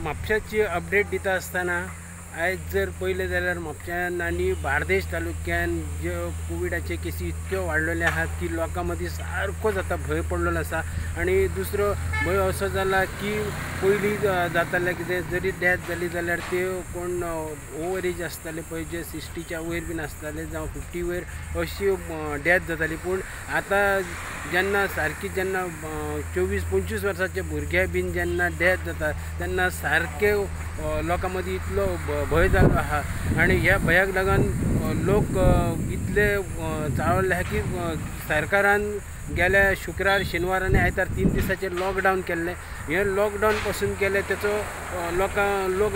म्हापशाची update दिता आसतना आयज जर पळयलें जाल्यार म्हापश्यान आनी बार्देश तालुक्यान ज्यो कोविडाचे केसी इतक्यो वाडलेले आहात की लोकां मदीं सारकोच आतां भंय पडलेलो आसा। आनी दुसरो भंय असो जाला की पयलीं जातालें कितें, जरी डेथ जाली जाल्यार त्यो कोण ओवर एज आसताले पळय, जे 60च्या वयर बीन आसताले जावं 50 वयर अशी डेथ जाताली। पूण आतां जेन्ना सारकी जेन्ना 24-25 वर्साचे भुरगे बीन जेन्ना डेथ जाता तेन्ना सारके लोकां मदीं इतलो भंय जाल्लो आहा आनी ह्या भंयाक लागून लोक इतले चाळवल्ले आहा की सरकारान गेल्या शुक्रार, शेनवार आनी आयतार 3 दिसाचेर लॉकडावन केल्लें। हें लॉकडावन पासून केलें तेचो लोक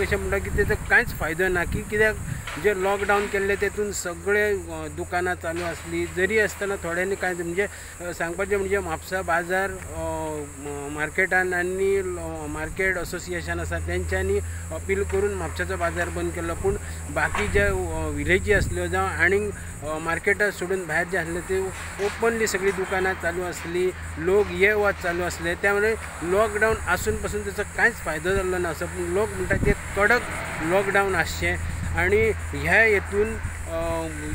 अशें म्हणटा की तेचो कांयच फायदो ना, की कित्याक जे लॉकडावन केल्लें तेतून सगळे दुकानां चालू आसली जरी आसतना थोड्यांनी कांय म्हणजे सांगपाचें म्हणजे म्हापसा बाजार मार्केटान आनी मार्केट असोसिएशन आसा तेंच्यांनी अपील करून म्हापशाचो बाजार बंद केल्लो। पूण बाकी जे विलेजी आसल्यो जावं आनीक मार्केटां सोडून भायर जे आसले ते ओपनली सगळीं दुकानां चालू आसली, लोक ये वच चालू आसले, त्यामुळे लॉकडावन आसून पासून तेचो कांयच फायदो जाल्लो ना असो। पूण लोक म्हणटा ते कडक लॉकडावन आसचें आनी ह्या हेतून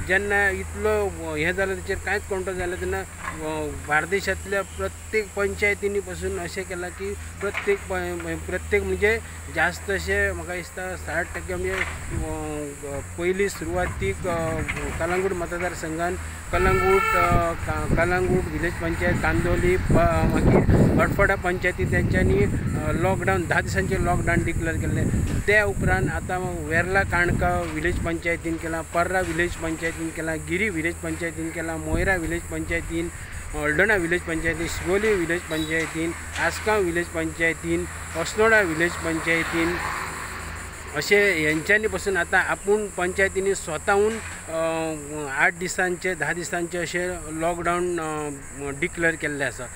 जेन्ना इतलो हें जालें तेचेर कांयच कंट्रोल जालें तेन्ना बार्देशांतल्या प्रत्येक पंचायतींनी पासून अशें केलां की प्रत्येक म्हणजे जास्त अशें म्हाका दिसता 60% म्हणजे पयली सुरवातीक कलंगूट मतदारसंघान कलंगूट विलेज पंचायत, कांदोली, मागीर अटफोडा पंचायती तेंच्यांनी लॉकडावन 10 दिसांचें लॉकडावन डिक्लेअर केल्लें। त्या उपरांत आतां वेर्ला काणका विलेज पंचायतीन केलां, पर्रा विलेज पंचायतीन केलां, गिरी विलेज पंचायतीन केलां, मोयरा विलेज पंचायतीन, हळदोणा विलेज पंचायतीन, शिवोली विलेज पंचायतीन, आसगांव विलेज पंचायतीन, अस्नोडा विलेज पंचायतीन अशें हेंच्यांनी पासून आतां आपूण पंचायतींनी स्वताहून 8 दिसांचे 10 दिसांचे अशें लॉकडावन डिक्लेअर केल्लें आसा।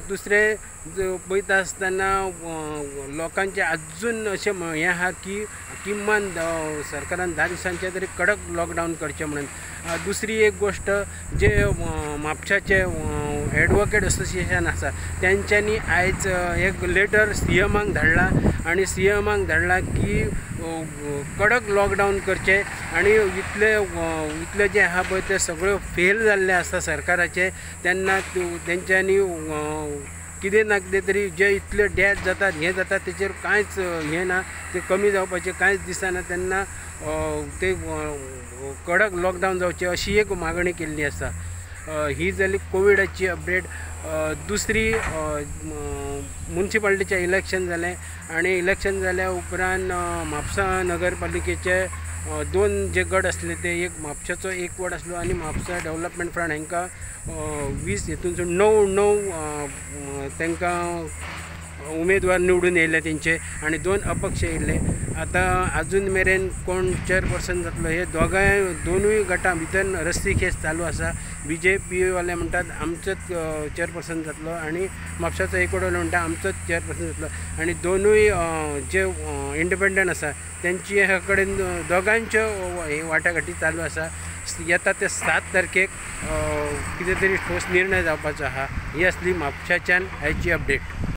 दुसरें पळयता आसतना लोकांचें अजून अशें हें आहा की किमान सरकारान 10 दिसांचें तरी कडक लॉकडावन करचें म्हणून। दुसरी एक गोश्ट जे म्हापशाचे एडवोकेट असोसिएशन आसा तेंच्यांनी आयज एक लेटर सीएमाक धाडला आनी सीएमाक धाडला की कडक लॉकडावन करचें आनी इतले जे आहा पळय ते सगळे फेल जाल्ले आसा सरकाराचे, तेन्ना तेंच्यांनी कितें ना कितें तरी जे इतले डेथ जातात हें जातात तेचेर कांयच हें ना, ते कमी जावपाचें कांयच दिसना, तेन्ना ते कडक लॉकडावन जावचें अशी एक मागणी केल्ली आसा। ही जाली कोविडाची अपडेट। दुसरी मुन्सिपालिटीचें इलेक्शन जालें आनी इलेक्शन जाल्या उपरांत म्हापसा नगरपालिकेचे 2 जे गट आसले ते एक म्हापशाचो एक वॉर्ड आसलो आनी म्हापसा डेव्हलपमेंट फ्रंट हांकां 20 हेतून 9 तांकां उमेदवार निवडून येयले तेंचे आनी 2 अपक्ष येयले। आतां आजून मेरेन कोण चेअरपर्सन जातलो हे दोनूय गटां भितर रस्सी खेच चालू आसा। बी जे पी वाले म्हणटात आमचोच चेअरपर्सन जातलो आनी म्हापशाचो एकवटवाले म्हणटा आमचोच चेअरपर्सन जातलो आनी दोनूय जे इंडिपेंडंट आसा तेंची ह्या कडेन दोगांच्यो हे वाटाघाटी चालू आसा। येता ते 7 तारखेक कितें तरी ठोस निर्णय जावपाचो आहा। ही आसली म्हापशाच्यान आयची अपडेट।